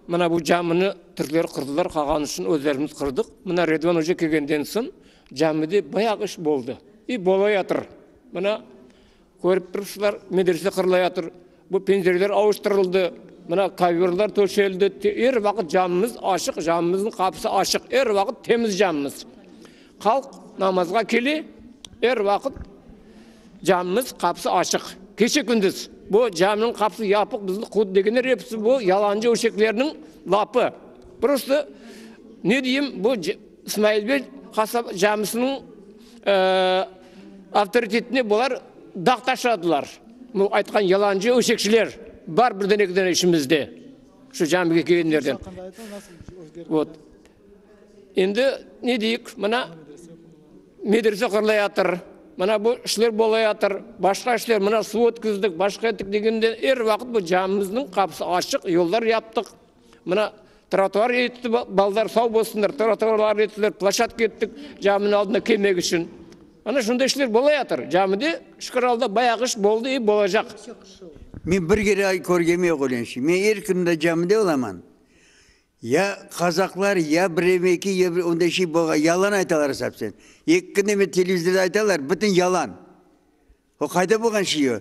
Mına bu camini türkler qırdılar, qalğan işini özlerimiz qırdıq. Mına Redvan oca kelgenden soñ camide bayağı iş boldı i bolayatır. Mına körip turıpsızlar, medrese qırılayatır, bu pencereler avuştırıldı, mına kovyorlar töşeldi. Er vaqıt camimiz açıq, camimizniñ qapısı açıq, er vaqıt temiz camimiz. Halq namazğa kele, er vaqıt camimiz qapısı açıq. Gece-kündüz. Bu caminiñ qapısı yapıq, bizni quvdı degenler episi bu yalancı öşeklerniñ lapı. Prosto, ne deyim, bu İsmail bey camisiniñ avtoritetine bular dağ taşladılar. Bu aytqan yalancı öşekçiler bar birden-ekiden içimizde, şu camige kelgenlerden. Vot. Endi ne deyik, mına medrese qurlayatır, mına bu işler bolayatır, başqa işler, mına suv ötkizdik, başqa ettik degende, er vaqıt bu camimizniñ qapısı açıq, yollar yaptıq, mına trotuar etti, balalar sağ bolsunlar, trotuarlar ettiler, ploşadka ettik caminiñ aldına kelmek içün. Ana şunday işler bolayatır camide, şükür Alla, bayağı iş boldı i bolacaq. Men bir kere körgenim yoq öyle şey. Men er kün de camide olaman. Ya qazaqlar, ya birevmeki, ya bir onday şey bolğan, yalan aytalar sapsem. Eki künde men televizorda aytalar, bütün yalan. O qayda bolğan şey o?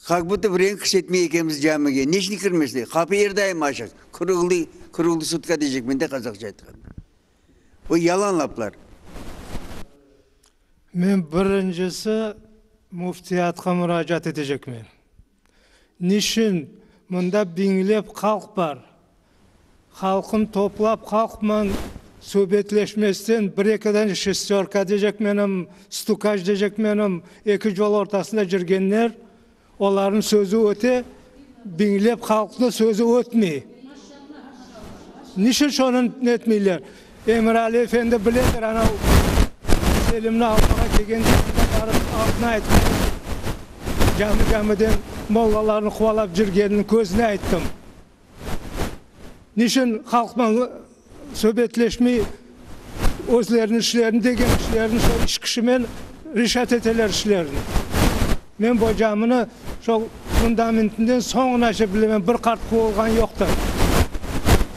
Kak budto birevni kirsetmey ekenmiz camige. Ne içün kirmesin? Qapı er daim açıq. Kruğlıy, kruğlıy sutka deycekmen de qazaqça aytqanda. O yalan laplar. Men birincisi müftiyatqa muracaat etecekmen. Niçün mında biñlep halq bar? Halqın toplap halqman subetleşmezden bir-ekiden şestörka deycekmenim, stukaç deycekmenim, eki yol ortasında cürgenler, olarnıñ sözü öte, biñlep halqnıñ sözü ötmey. Niçün şonı netmeyler? Emirali efendi biledir, ana Selimni almağa kelgende anda barıp aldına aytqan edim. Cami-camiden mollalarnı quvalap cürgenini közüne ayttım. Niçün halqman söbetleşmey, özleriniñ işlerini, degen işlerini şol üç kişimen reşat eteler işlerini. Men bu camini şol fundamentinden soñunace bilemen, bir qart quvulğan yoqtır.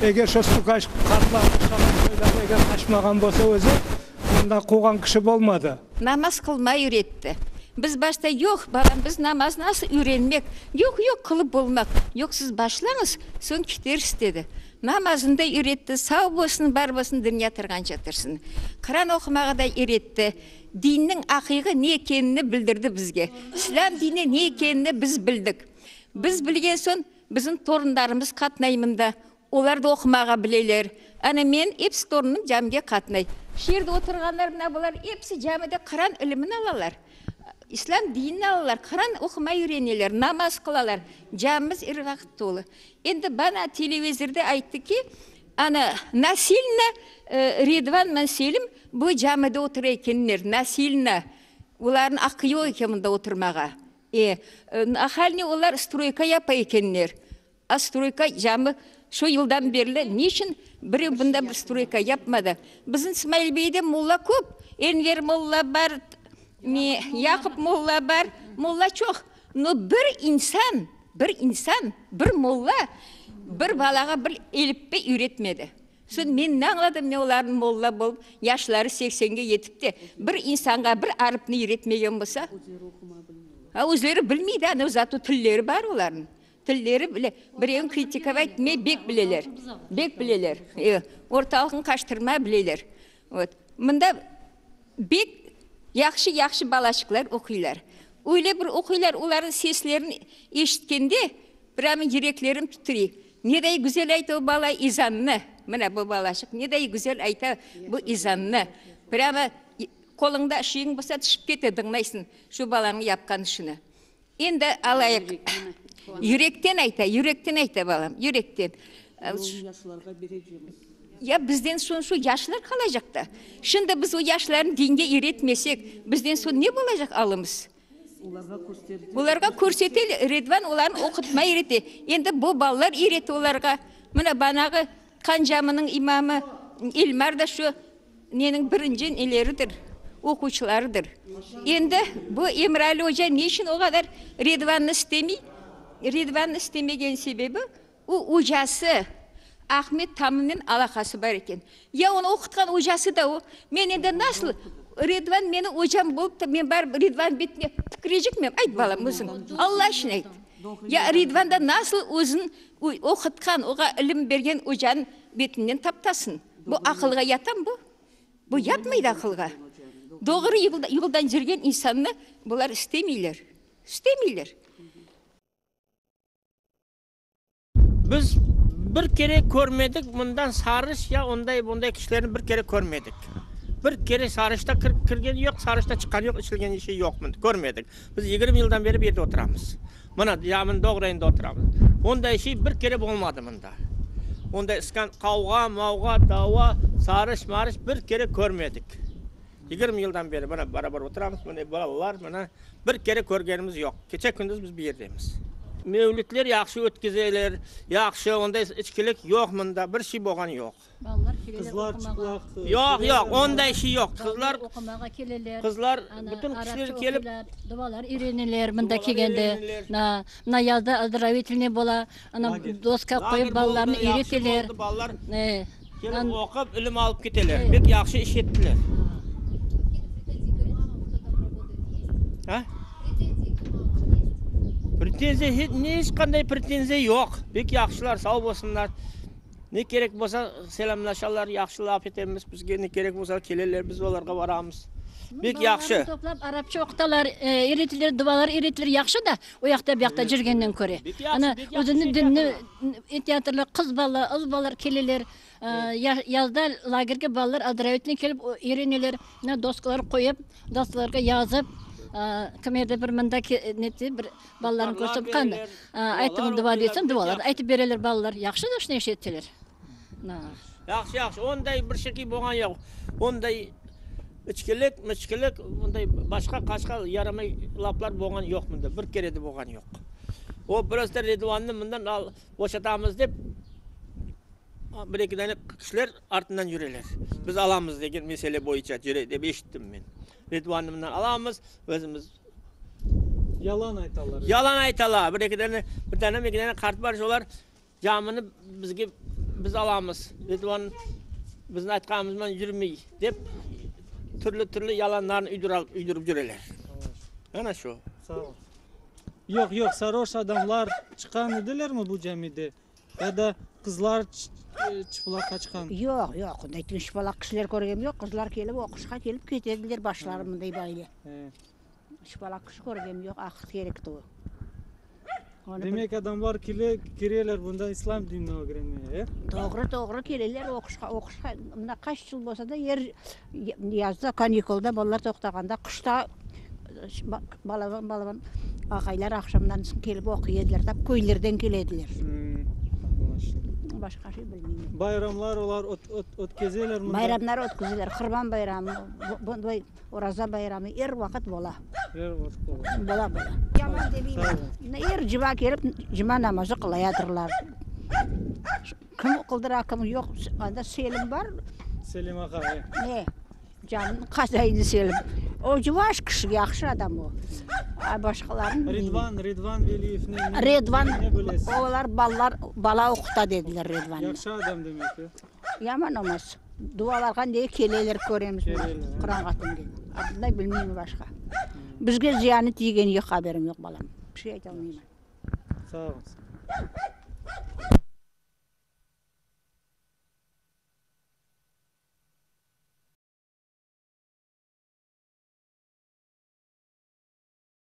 Eger şo stukaç qartlar oşağan soyları eger qaçmağan bolsa özü, mından quvğan kişi bolmadı. Namaz qılmay üyretti. Biz başta, yoq, babam, biz namaz nasıl üyrenmek, yoq, yoq, qılıp bolmaq, yoq, siz başlañız, soñ ketersiz, dedi. Namazını da üyretti, sağ bolsun, bar bolsun, dünya turğanca tursın. Quran oqumağa da üyretti. Dinniñ aqiqı ne ekenini bildirdi bizge. İslâm dini ne ekenini biz bildik. Biz bilgen soñ, bizim torunlarımız qatnay mında. Olar da oqumağa bileler. Ana men, episi torunım camige qatnay. Şu yerde oturğanlar, mına bular episi camide Quran ilimini alalar. İslâm dinini alalar, Quran oqumay öğreneler, namaz qılalar. Camimiz er vaqıt tolu. Endi bana televizorda ayttı ki, ana, nasilno Ridvan men Selim bu camide otura ekenler, nasilno. Olarnıñ aqqı yoq eken mında oturmağa. E, nahalne olar stroyka yapa ekenler. A stroyka cami şu yıldan berli niçün birev bunda bir stroyka yapmadı? Bizim İsmail beyde molla köp, Enver molla bar, ne, Yaqub molla bar, molla çoq. No bir insan, bir insan, bir molla bir balağa bir elifbe üyretmedi. Soñ men ne añladım men olarnıñ molla bolıp, yaşları seksenge yetip de, bir insanğa bir arıpnı üyretmegen bolsa? Ha, özleri bilmey de, no zato tilleri bar olarnıñ. Tilleri bile, birevni kritikovать etmey bek bileler, bek bileler. Ortalıqnı qaştırma bileler. Vot. Mında bek yahşı-yahşı balaçıqlar oquylar. Öyle bir oquylar, olarnıñ seslerini eşitkende, prâmo yüreklerim titrey. Neday güzel ayta o bala ezannı, mına bu balaçıq neday güzel ayta bu ezannı. Prâmo qoluñda şiiñ bolsa tüşip kete, dıñlaysıñ şu balanıñ yapqan işini. Endi alayıq. Yürekten ayta, yürekten ayta, balam, yürekten. Ya bizden soñ şu yaşlar qalacaq da. Şimdi biz o yaşlarnı dinge üyretmesek, bizden soñ ne bolacaq alımız? Olarğa körseteler, Ridvan olarnı oqutmay üyrete. Endi bu balalar üyrete olarğa. Mına banağı Han caminiñ imamı İlmar da şu neniñ birinci neleridir, oquvçılarıdır. Endi bu Emirali oca ne içün o qadar Ridvannı istemey? Ridvannı istemegen sebebi, o ocası. Ahmet Tamlınen alâqası bar eken. Ya onı oqutqan ocası da o. Men endi nasıl Redvan meni ocam bolıp da, men barıp Redvan betine tükürecekmem? Ayt, balam, özüñ, Alla içün ayt. Ya Redvan da nasıl özüniñ oqutqan, oğa ilim bergen ocanıñ betinden taptasın? Bu aqılğa yatamı bu? Bu yatmaydı aqılğa. Doğru yoldan yürgen insannı bular istemeyler. İstemeyler. Biz bir kere körmedik mından sarış ya onday-bunday kişilerni bir kere körmedik. Bir kere sarış da kirgeni yoq, sarış da çıqqanı yoq, içilgen işi yoq mında, körmedik. Biz 20 yıldan beri bu yerde oturamız. Mına, caminiñ doğru yanında oturamız. Onday şey bir kere bolmadı mında. Onday iskan, qavğa, mavğa, dava, sarış-marış bir kere körmedik. 20 yıldan beri mına barabar oturamız, mına balalar, mına bir kere körgenimiz yoq. Gece-kündüz biz bu yerdemiz. Mevlütler yahşı ötkezeler, yahşı, onday içkilik yoq mında, bir şey bolğanı yoq. Balalar keleler Qızlar oqumağa. çıplaq Yoq, yoq, keleler. onday şey yoq. Balalar Qızlar, oqumağa keleler. qızlar, Ana, bütün arapça kişiler kelip. oquylar, dualar üyreneler mında Dualar kelgende. üyreneler. Na, mına yazda ozdorovitelnıy bola, ana, Lager. doska Lager qoyıp balalarnı boldı, yahşı üyreteler. boldı, balalar E, kelip an. oqup, ilim alıp keteler. E. Pek yahşı iş ettiler. A? Pretenziya, hiç qanday pretenziya yoq. Pek yahşılar, sağ bolsunlar. Ne kerek bolsa, selâmlaşalar, yahşı laf etemiz, bizge ne kerek bolsa, keleler, biz olarğa baramız. Bek yahşı. Balalarnı toplap arapça oqutalar, öğreteler, dualar öğreteler, yahşı da, o yaqta bu yaqta cürgenden köre. Ana, özüniñ dinini eteyatırlar, qız bala, ız balalar keleler, yazda lagerge balalar ozdorovitelnıy kelip öğreneler, mına doskalar qoyıp, doskalarğa yazıp, kim edi bir mında nete bir Balalarnı körsem, qani, aytıñ dua desem, dualar da aytıp bereler balalar. Yahşı da şunday iş etseler. Yahşı, yahşı. Onday bir şekil bolğan yoq. Onday içkilik, miçkilik, onday başqa-qaşqa yaramay laflar bolğan yoq mında. Bir kere de bolğan yoq. O prosto Redvannı mından al, boşatamız dep, bir-eki dane kişiler artından yüreler. Biz alamız degen mesele boyunca yüre dep eşittim men. Redvannı mından alamız, özümiz. Yalan aytalar. Yalan aytalar. Bir eki dane, bir dane, eki dane qart bar, şolar camini bizge, biz alamız. Ridvan bizim aytqanımızman yürmey, dep türlü-türlü yalanlarnı uydurıp yüreler. Ana şu. Sağ ol. Yoq, yoq, saroş adamlar çıqqan edilermi bu camide? Ya da qızlar çıplaq qaçqan? Yoq, yoq, onday çıplaq kişiler körgenim yoq. Qızlar kelip, oquşqa kelip kete ediler, başları mınday böyle. Çıplaq kişi körgenim yoq, aqıl kerekti o. Demek, adamlar kele, kireler bunda islâm dinini ögrenmeye, e? Doğru, doğru keleler oquşqa, oquşqa. Mına qaç yıl bolsa da, er yazda kanikulda balalar toqtağanda, qışta balaban, balaban aqaylar aqşamdan soñ kelip oquy ediler, tap köylerden kele ediler. Başqa şey bilmeymen. Bayramlar olar ötkezeler mında? Bayramlar ötkezeler, Qurban bayramı, bunday Oraza bayramı er vaqıt bola. Er vaqıt bola. Bola, bola. Yaman demeymen. Er cuma kelip cuma namazı qılayatırlar. Kim qıldıra, kim yoq. Anda Selim bar. Selim ağa, e. E, caminiñ qazayını Selim. O yuvaş kişi, yahşı adam o. A başqalarını bilmeymen. Ridvan, Ridvan Veliyevni ne Ridvan, bilesiz? olar balalar, bala oquta dediler Ridvannı. Yahşı adam demek, e? Yaman olmaz. Dualarğa nege keleler köremiz, Quranğa tüngen. Bunday bilmeymen başqa. Bizge ziyanı tiygeni yoq, haberim yoq, balam. Bir şey ayta almayman. Sağ oluñız.